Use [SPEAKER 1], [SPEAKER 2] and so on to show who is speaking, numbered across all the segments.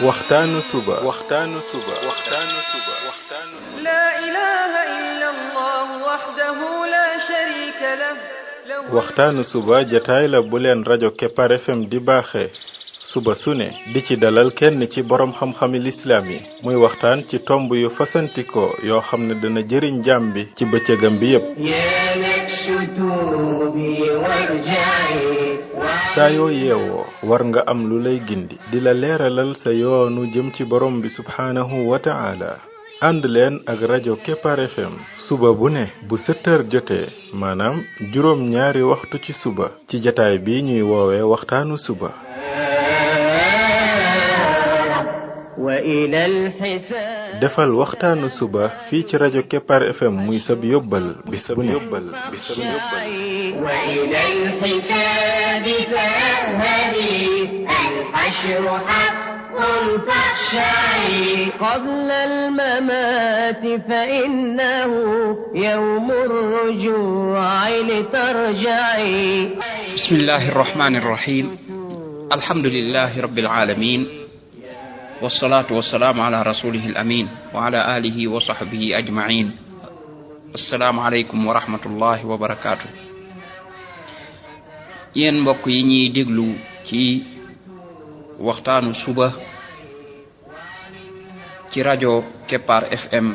[SPEAKER 1] waxtaanu suba
[SPEAKER 2] لا إله إلا الله وحده لا شريك له
[SPEAKER 1] waxtaanu suba jataay la bu leen rajo Kepar FM di baaxee suba su ne di ci dalal kenn ci borom xam-xami lislaam yi muy waxtaan ci tomb yu fasantikoo yoo xam ne dana jëriñ jaam bi ci bëccëgam bi yépp saa yoo yeewoo war nga am lu lay gindi di la leeralal sa yoonu jëm ci borom bi subhaanahu wa ta'ala ànd leen ak rajo Kepar FM suba bu ne bu 7 heures jotee maanaam juróom ñaari waxtu ci suba ci jataay bi ñuy woowee waxtaanu suba defal waxtaanu suba fii ci rajo Kepar FM muy sab yóbbal bis bu ne
[SPEAKER 2] قبل الممات فإنه يوم الرجوع لترجعي
[SPEAKER 3] بسم الله الرحمن الرحيم الحمد لله رب العالمين والصلاة والسلام على رسوله الأمين وعلى آله وصحبه أجمعين السلام عليكم ورحمة الله وبركاته yéen mbokk yi ñuy déglu ci waxtaanu suba ci rajo Kepar FM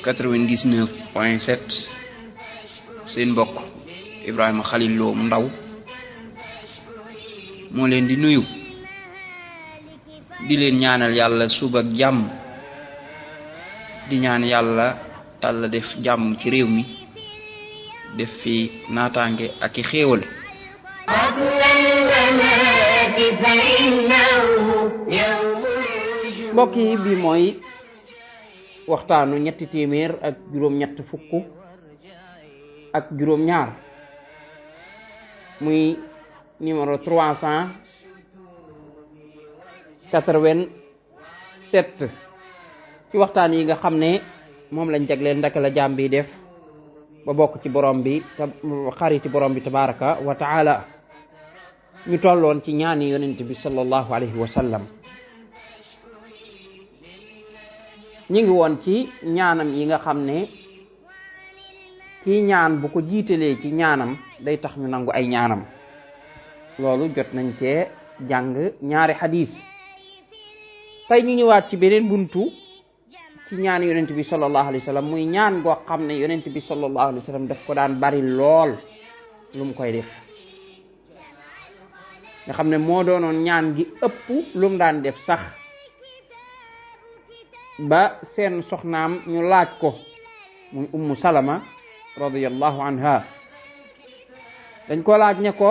[SPEAKER 3] 99.7 seen mbokk Ibrahima Khalil Lo mu ndaw moo leen di nuyu di leen ñaanal yàlla suba ak jàmm di ñaan yàlla def jàmm ci réew mi def fi naataange ak i xéewal
[SPEAKER 4] mbokk yi bi mooy waxtaanu ñetti téeméer ak juróom-ñett fukk ak juróom-ñaar muy numéro 387 ci waxtaan yi nga xam ne moom lañ jagleel ndaka la jaam bi def ba bokk ci borom bi xariti borom bi tabaraka wa taala ñu tolloon ci ñaani yonent bi sallallahu alayhi wa sallam ñi ngi woon ci ñaanam yi nga xam ne kii ñaan bu ko jiitalee ci ñaanam day tax ñu nangu ay ñaanam loolu jot nañ cee jàng ñaari xadiis tey ñu ñëwaat ci beneen buntu ci ñaan yonent bi sallallahu alayhi wa sallam muy ñaan goo xam ne yonent bi sallallahu alayhi wa sallam daf ko daan bari lool lu mu koy def nga xam ne moo doonoon ñaan gi ëpp lu mu daan def sax ba seen soxnaam ñu laaj ko muy ummu salama radiyallahu anha dañ ko laaj ne ko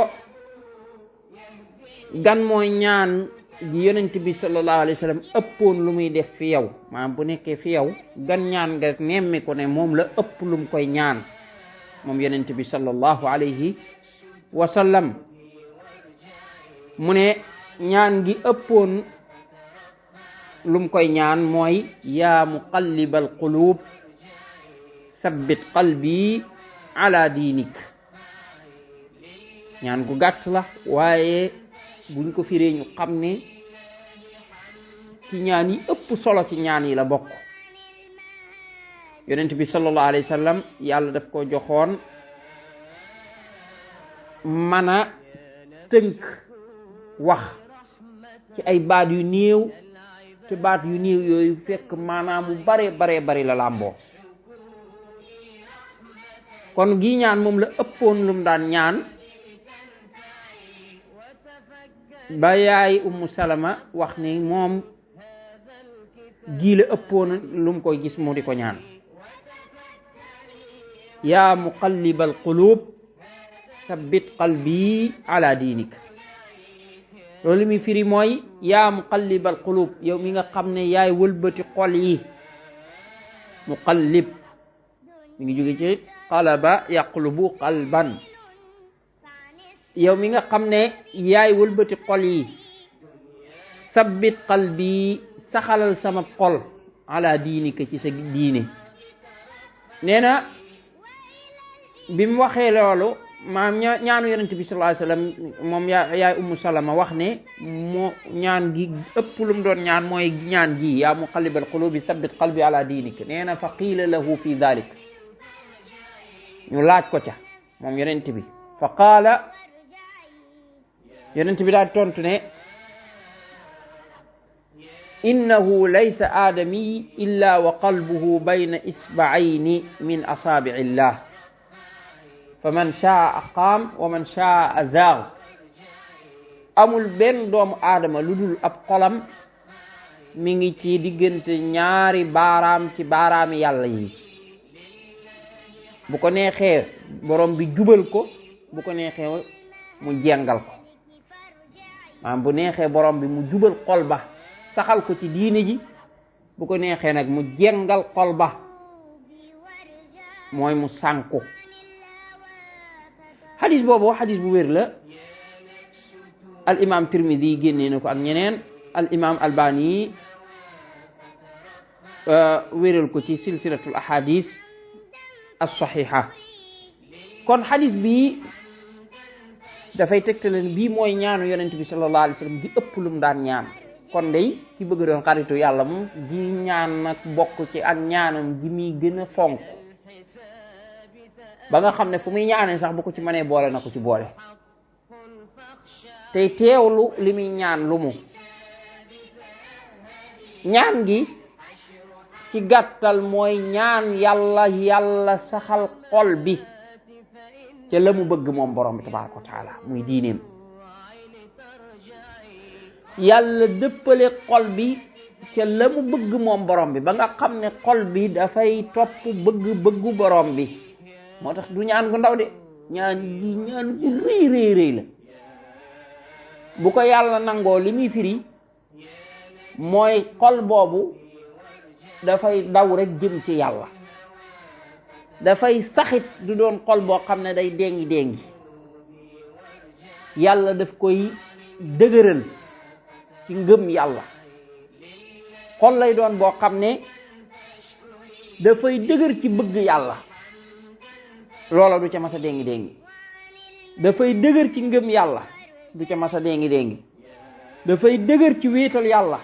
[SPEAKER 4] gan mooy ñaan gi yonent bi sallallahu alayhi wa sallam ëppoon lu muy def fi yow maanaam bu nekkee fi yow gan ñaan nga nemmi ko ne moom la ëpp lu mu koy ñaan moom yonent bi sallallahu alayhi wa sallam mu ne ñaan gi ëppoon lu mu koy ñaan mooy yaa muqallibal qulub sabbit qalbi ala diinik ñaan gu gàtt la waaye buñ ko firee ñu xam ne ci ñaan yi ëpp solo ci ñaan yi la bokk yonent bi sallallahu alayhi wa sallam yàlla daf ko joxoon mën a tënk wax ci ay baat yu néew te baat yu néew yooyu fekk maanaam mu bare la làmboo kon gi ñaan moom la ëppoon lu mu daan ñaan ba yaay ummu salama wax ni moom gii la ëppoon lu mu koy gis mu di ko ñaan yaa muqallibal qulub sabbit qalbi ala diinik loolu li muy firi mooy yaa muqallibal qulub yow mi nga xam ne yaay wëlbati xol yi muqallib mi ngi jóge ci qalaba yaqlubu qalban yow mi nga xam ne yaay wëlbati xol yi sabbit qalbi saxalal sama xol ala diinika ci sa diine nee na bi mu waxee loolu maam ñaanu yonent bi sallallahu alayhi wasallam moom yaay ummu salama wax ne moo ñaan gi ëpp lu mu doon ñaan mooy ñaan gi yaa muqallibal qulubi sabbit qalbi ala diinik nee na fa qiila lahu fi dhalik ñu laaj ko ca moom yonent bi fa qaala yonent bi daal tontu ne innahu laysa aadami illa wa qalbuhu bayna isba'ayni min asaabi'illah fa man shaa aqaam wa man shaa azaag amul benn doomu aadama lu dul ab xolam mi ngi ci diggante ñaari baaraam ci baaraami yàlla yi bu ko neexee borom bi jubal ko bu ko neexee mu jengal ko maanaam bu neexee borom bi mu jubal xol ba saxal ko ci diine ji bu ko neexee nag mu jengal xol ba mooy mu sànku xadis boobu xadis bu wér la al imam Tirmidi génnee na ko ak ñeneen al imam Albani wéral ko ci silsilatul ahadis as-sahiha kon xadis bi dafay tegtaleen bii mooy ñaanu yonent bi sallallahu alayhi wa sallam di ëpp lum daan ñaan kon day ki bëgg doon xaritu yàlla moom di ñaan nag bokk ci ak ñaanam gi muy gën a fonk ba nga xam ne fu muy ñaanee sax bu ko ci mënee boole na ko ci boole tey teewlu li muy ñaan lu mu ñaan gi ci gàttal mooy ñaan yàlla saxal xol bi ca la mu bëgg moom borom bi tabaraka wa taala muy diineem yàlla dëppale xol bi ca la mu bëgg moom borom bi ba nga xam ne xol bi dafay topp bëggu borom bi moo tax du ñaan gu ndaw de ñaan gu rëy la bu ko yàlla nangoo li muy firi mooy xol boobu dafay daw rek jëm ci yàlla dafay saxit du doon xol boo xam ne day déngi yàlla daf koy dëgëral ci ngëm yàlla xol lay doon boo xam ne dafay dëgër ci bëgg yàlla loola du ca masa déngi dafay dëgër ci ngëm yàlla du ca masa déngi dafay dëgër ci wéetal yàlla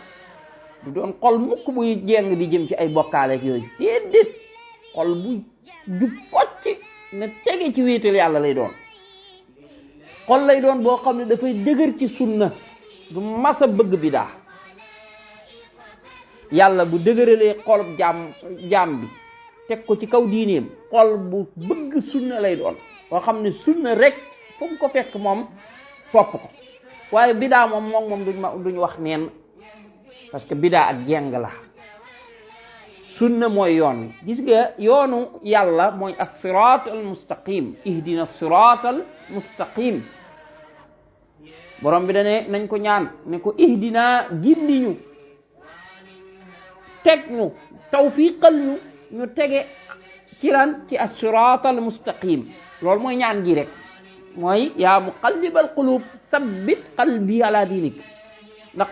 [SPEAKER 4] du doon xol mukk buy jéng di jëm ci ay bokkaale ak yooyu déedéet xol bu jub pocc ne tege ci wéetal yàlla lay doon xol lay doon boo xam ne dafay dëgër ci sunna du masa bëgg bidaa yàlla bu dëgëralee xolub jaam bi teg ko ci kaw diineem xol bu bëgg sunna lay doon boo xam ne sunna rek fu mu ko fekk moom topp ko waaye bidaa moom duñ wax neen parce que bidaa ak jeng la sunna mooy yoon gis nga yoonu yàlla mooy as-siraat al-mustaqim ihdina as-siraat al-mustaqim borom bi dane nañ ko ñaan ne ko ihdina gindi ñu teg ñu tawfiqal ñu tege ci lan ci as-siraat al-mustaqim loolu mooy ñaan gi rek mooy yaa muqallibal qulub sabbit qalbi ala diinik ndax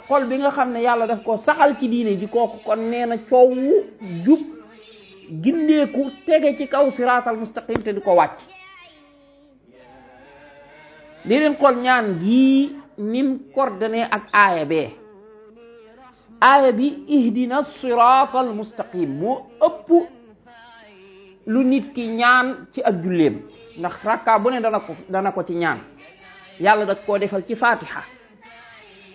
[SPEAKER 4] xol bi nga xam ne yàlla daf ko saxal ci diine ji kooku kon nee na coow jub gindeeku tege ci kaw siraatal mustaqim te di ko wàcc di leen xool ñaan gii nim coordonné ak aaya bi ihdina siraatal mustaqim moo ëpp lu nit ki ñaan ci ak julleem ndax rakka bu ne dana ko ci ñaan yàlla da koo defal ci fatiha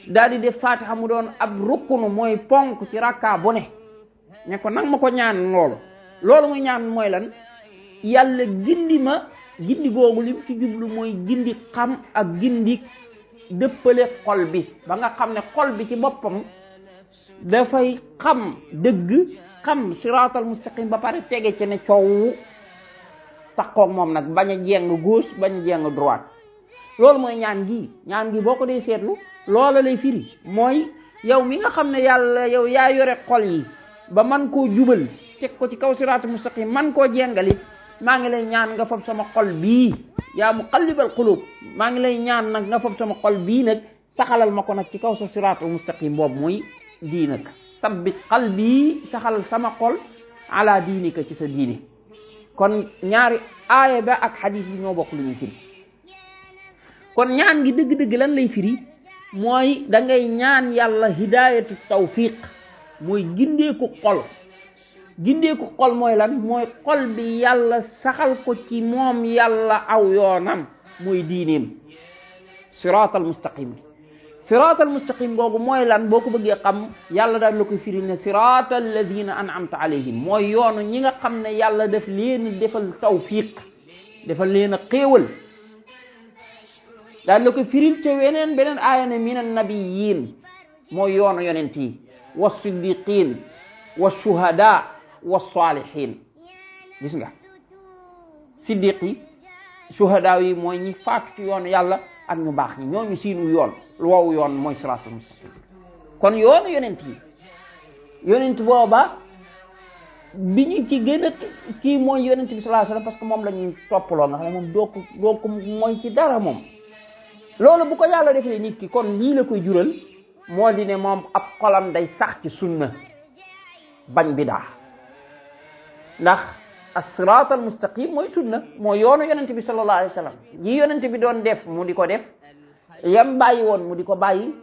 [SPEAKER 4] daal di def fatiha mu doon ab rukkunu mooy ponk ci rakka bu ne ko nag ma ko ñaan loolu muy ñaan mooy lan yàlla gindi googu lim ci jublu mooy gindi xam ak gindi dëppale xol bi ba nga xam ne xol bi ci boppam dafay xam dëgg xam siraatal mustaqim ba pare tege ci ne coow takkoog moom nag bañ a jeng gauche bañ a jeng droite loolu mooy ñaan gi boo ko dee seetlu loola lay firi mooy yow mi nga xam ne yàlla yow yaa yore xol yi ba man koo jubal teg ko ci kaw siraatal mustaqim man koo jengali maa ngi lay ñaan nga fab sama xol bii yaa muqallibal qulub maa ngi lay ñaan nag nga fab sama xol bii nag saxalal ma ko nag ci kaw sa siraatal mustaqim boobu muy diinak sabbit qalbi saxal sama xol ala diinika ci sa diine kon ñaari aaya ba ak xadis bi ñoo bokk lu ñuy firi kon ñaan gi dëgg-dëgg lan lay firi mooy da ngay ñaan yàlla hidayatu tawfiq mooy gindeeku xol mooy lan mooy xol bi yàlla saxal ko ci moom yàlla aw yoonam mooy diineem siraatal mustaqim googu mooy lan boo ko bëggee xam yàlla daal la koy firi ne siraatal ladina an'amta alayhim mooy yoonu ñi nga xam ne yàlla def leen defal tawfiq defal leen a xéewal daal la koy firil ca beneen aaya ne min annabiyin mooy yoonu yonent yi wa siddiqin wa shuhada wa salihin gis nga siddiq yi shuhada yi mooy ñi faatu ci yoonu yàlla ak ñu baax ñi ñooñu siinu yoon woowu yoon mooy siraatul mustaqim kon yoonu yonent booba bi ñu ci gën a kii mooy yonent bi sallallahu alayhi wasallam parce que moom la ñuy toppaloo nga xam ne moom doo ko mooy ci dara moom loolu bu ko yàlla defee nit ki kon lii la koy jural moo di ne moom ab xolam day sax ci sunna bañ bidaa ndax as-siraat al-mustaqim mooy sunna mooy yoonu yonent bi sallallahu alayhi wasallam yi yonent bi doon def mu di ko def yam bàyyi woon mu di ko bàyyi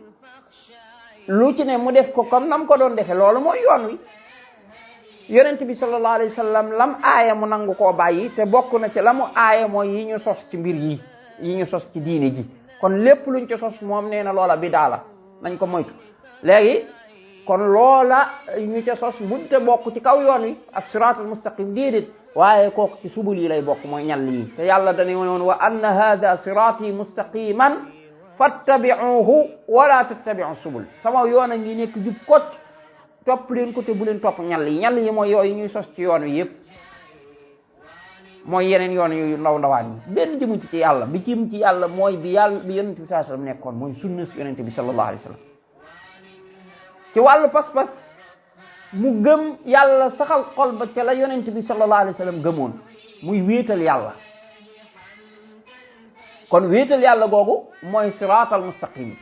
[SPEAKER 4] lu ci ne mu def ko comme nam ko doon defee loolu mooy yoon wi yonent bi sallallahu alayhi wasallam lam aaya mu nangu koo bàyyi te bokk na ci la mu aaya mooy yi ñu sos ci mbir yi ñu sos ci diine ji kon lépp luñ ci sos moom nee na loola bidaa la nañ ko moytu léegi kon loola ñu ca sos munte bokk ci kaw yoon wi as-siraatul mustaqim déedéet waaye kooku ci subul yi lay bokk mooy ñal yi te yàlla dañu woon wa anna hadha siraati mustaqiman fattabi'uhu wala tattabi'u subul sama yoon a ngi nekk jub kocc topp leen ko te bu leen topp ñal yi mooy yooyu ñuy sos ci yoon wi yëpp mooy yeneen yoon yu ndawaan yi benn jëmu ci yàlla bi ci yàlla mooy bi yonent bi sallallahu alayhi wasallam nekkoon mooy sunna si yonent bi sallallahu alayhi wasallam ci wàllu pas-pas mu gëm yàlla saxal xol ba ca la yonent bi sallallahu alayhi wasallam gëmoon muy wéetal yàlla kon wéetal yàlla googu mooy siraatal mustaqim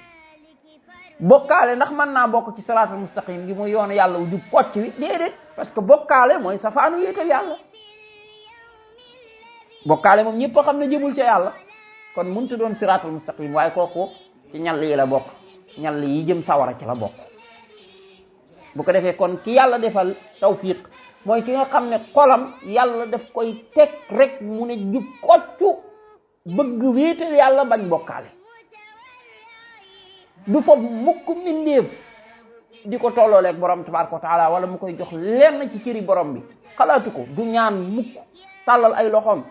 [SPEAKER 4] bokkaale ndax mën naa bokk ci siraatal mustaqim gi muy yoonu yàlla wu jub kocc wi déedéet parce que bokkaale mooy safaanu wéetal yàlla bokkaale moom ñëpp a xam ne jëmul ca yàlla kon mënut doon siraatal mustaqim waaye kooku ci ñall yi la bokk ñall yi jëm sawara ci la bokk bu ko defee kon ki yàlla defal tawfiq mooy ki nga xam ne xolam yàlla daf koy teg rek mu ne jub koccu bëgg wéetal yàlla bañ bokkaale du foog mukk mbindeef di ko tollooleeg borom tabaraka wa taala wala mu koy jox lenn ci cëri borom bi xalaatu ko du ñaan mukk tàllal ay loxoom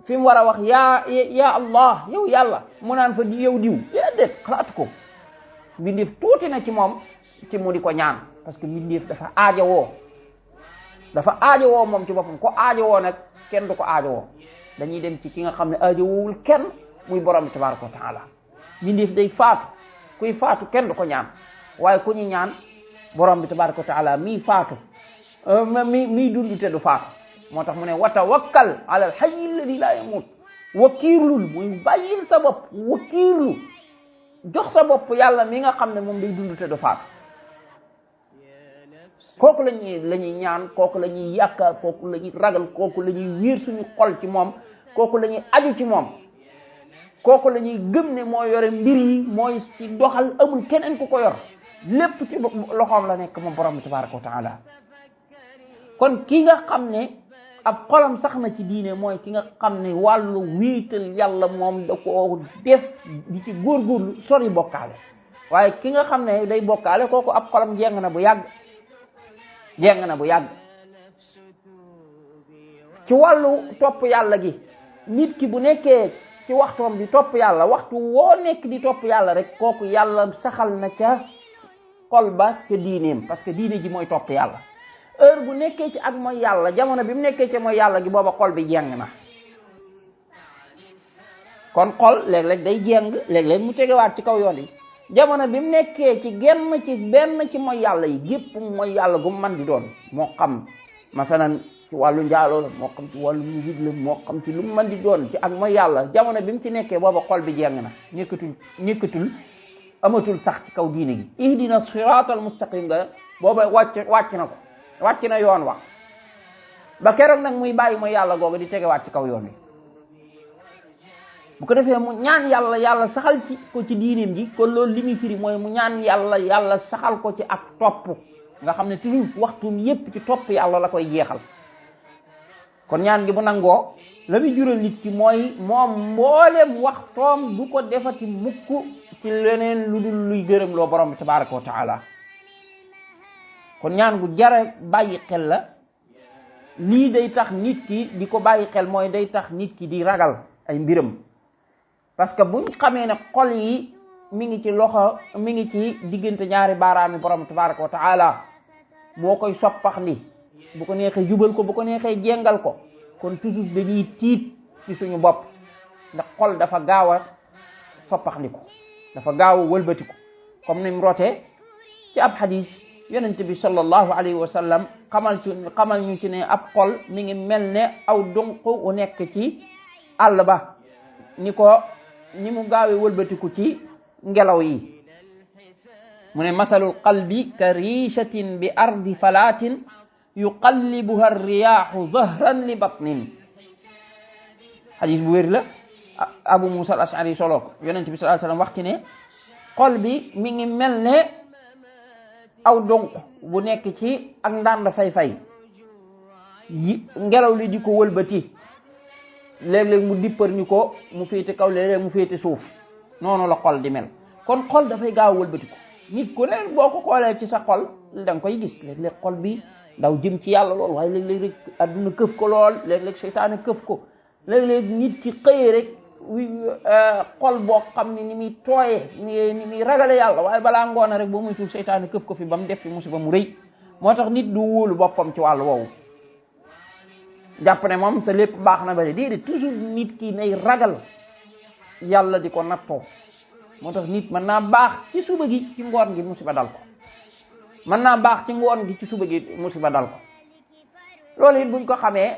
[SPEAKER 4] fi mu war a wax yaa allah yow yàlla mu naan fa yow diw déedéet xalaatu ko mbindeef tuuti na ci moom ci mu di ko ñaan parce que mbindeef dafa aajowoo moom ci boppam ko aajowoo nag kenn du ko aajowoo dañuy dem ci ki nga xam ne aajowoowul kenn muy borom bi tabaraka wa taala mbindeef day faatu kuy faatu kenn du ko ñaan waaye ku ñu ñaan borom bi tabaraka wa taala mii faatu mii dund te du faatu moo tax mu ne wa tawakkal ala al hayy alladhi la yamut wakiirlul muy bàyyil sa bopp wakiirlu jox sa bopp yàlla mi nga xam ne moom day dund te du faatu kooku la ñuy ñaan kooku la ñuy yaakaar kooku la ñuy ragal kooku la ñuy wiir suñu xol ci moom kooku la ñuy aju ci moom kooku la ñuy gëm ne moo yore mbir yi mooy ci doxal amul keneen ku ko yor lépp ci loxoom la nekk moom borom bi tabaraka wa taala kon ki nga xam ne ab xolam sax na ci diine mooy ki nga xam ne wàllu wiital yàlla moom da ko def di ci góorgóorlu sori bokkaale waaye ki nga xam ne day bokkaale kooku ab xolam jeng na bu yàgg ci wàllu topp yàlla gi nit ki bu nekkee ci waxtoom di topp yàlla waxtu woo nekk di topp yàlla rek kooku yàlla saxal na ca xol ba ca diineem parce que diine ji mooy topp yàlla heure bu nekkee ci ak mooy yàlla jamono bi mu nekkee ci mooy yàlla gi booba xol bi jeng na kon xol léeg-léeg day jeng léeg-léeg mu tegewaat ci kaw yoon yi jamono bi mu nekkee ci benn ci mooy yàlla yi gépp mooy yàlla gu man di doon moo xam masalan ci wàllu njaaloo la moo xam ci wàllu musique la moo xam ci lu mu mën di doon ci ak mooy yàlla jamono bi mu ci nekkee booba xol bi jeng na nekkatul amatul sax ci kaw diine gi ihdina siratal mustaqim nga booba wàcc na yoon wax ba keroog nag muy bàyyi mooy yàlla googu di tegewaat ci kaw yoon wi bu ko defee mu ñaan yàlla yàlla saxal ci ko ci diineem ji kon loolu li muy firi mooy mu ñaan yàlla yàlla saxal ko ci ak topp nga xam ne toujours waxtum yépp ci topp yàlla la koy jeexal kon ñaan gi bu nangoo la muy jural nit ki mooy moom mboolem waxtoom du ko defati mukk ci leneen lu dul luy gërëm loo borom bi tabaraka wa taala kon ñaan gu jara bàyyi xel la lii day tax nit ki di ko bàyyi xel mooy day tax nit ki di ragal ay mbiram parce que buñ xamee ne xol yi mi ngi ci loxo mi ngi ci diggante ñaari baaraami borom tabaraka wa taala moo koy soppax li bu ko neexee jubal ko bu ko neexee jengal ko kon toujours dañuy tiit ci suñu bopp ndax xol dafa gaaw a soppaxliku dafa gaaw a wëlbatiku comme ni mu rotee ci ab xadis yonent bi sallallahu alayhi wa sallam xamal ñu ci ne ab xol mi ngi mel ne aw dunq wu nekk ci àll ba ni mu gaawee wëlbatiku ci ngelaw yi mu ne masalul qalbi ka riishatin bi ardi falatin yuqallibuha ar-riyaahu zahran li batnin xadis bu wér la Abu Musa al-Ash'ari solo ko yonent bi sallallahu alayhi wasallam wax ci ne xol bi mi ngi mel ne aw donk bu nekk ci ak ndànd fay-fay ngelaw li di ko wëlbati léeg-léeg mu dippar ni ko mu féete kaw léeg-léeg mu féete suuf noonu la xol di mel kon xol dafay gaaw wëlbati ko nit ku ne boo ko xoolee ci sa xol da nga koy gis léeg-léeg xol bi ndaw jëm ci yàlla lool waaye léeg-léeg rek adduna këf ko lool léeg-léeg seytaane këf ko léeg-léeg nit ki xëyee rek xol boo xam ne ni muy tooyee ni muy ragale yàlla waaye balaa ngoona rek boo muy tuur seytaane këf ko fi ba mu def fi musiba mu rëy moo tax nit du wóolu boppam ci wàllu woowu jàpp ne moom sa lépp baax na bari déedéet toujours nit ki nay ragal yàlla di ko nattoo moo tax nit mën naa baax ci suba gi ci ngoon gi musiba dal ko mën naa baax ci ngoon gi ci suba gi musiba dal ko loolu it buñ ko xamee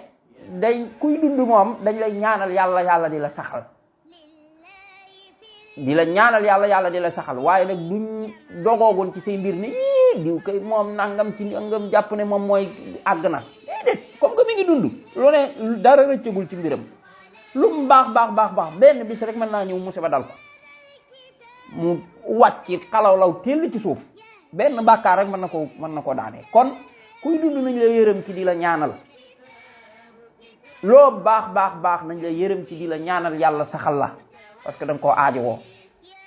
[SPEAKER 4] day kuy dund moom dañ lay ñaanal yàlla di la saxal di la ñaanal yàlla di la saxal waaye nag duñ dogoogoon ci say mbir ni diw kay moom nangam ci ngam jàpp ne moom mooy àgg na déedéet comme que mi ngi dund lu ne dara rëccagul ci mbiram lu mu baax benn bis rek mën naa ñëw musiba dal ko mu wàcc xalawlaw tell ci suuf benn bàkkaar rek mën na ko daanee kon kuy dund nañ la yërëm ci di la ñaanal loo baax nañ la yërëm ci di la ñaanal yàlla saxal la parce que da nga koo aajowoo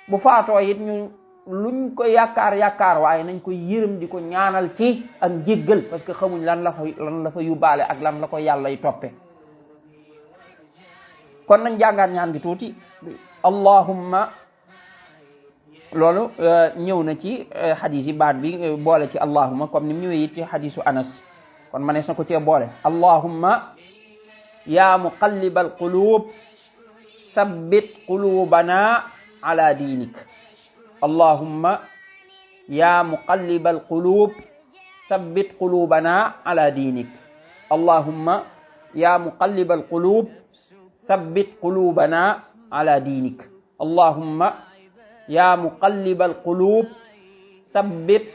[SPEAKER 4] bu faatoo it ñu luñ ko yaakaar waaye nañ ko yërëm di ko ñaanal ci ak njéggal parce que xamuñ lan la fa yóbbaale ak lan la ko yàlla yi toppe kon nañ jàngaat ñaan gi tuuti allahumma loolu ñëw na ci xadis yi baat bi boole ci allahumma comme ni mu ñëwee it ci xadisu anas kon manees na ko cee boole allahumma ya muqallibal qulub sabbit qulubana ala diinik allahumma ya muqallibal qulub sabbit qulubana ala diinik allahumma ya muqallibal qulub sabbit qulubana ala diinik allahumma ya muqallibal qulub sabbit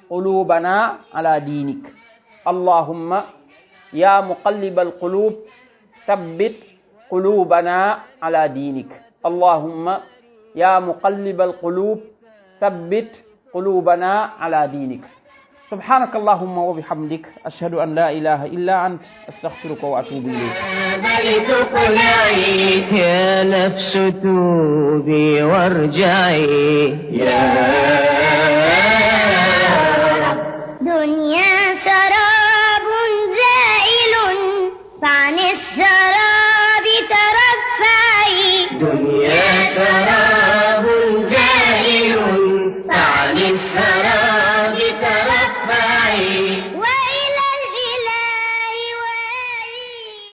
[SPEAKER 4] qulubana ala diinik allahumma ya muqallibal qulub sabbit qulubana ala diinik allahumma ya muqallibal qulub sabbit qulubana ala diinik subhanaka allahumma wa bihamdik ashhadu an la ilaha illa ant astaghfiruka wa atubu ilayk
[SPEAKER 5] يا نفس توبي وارجعي يا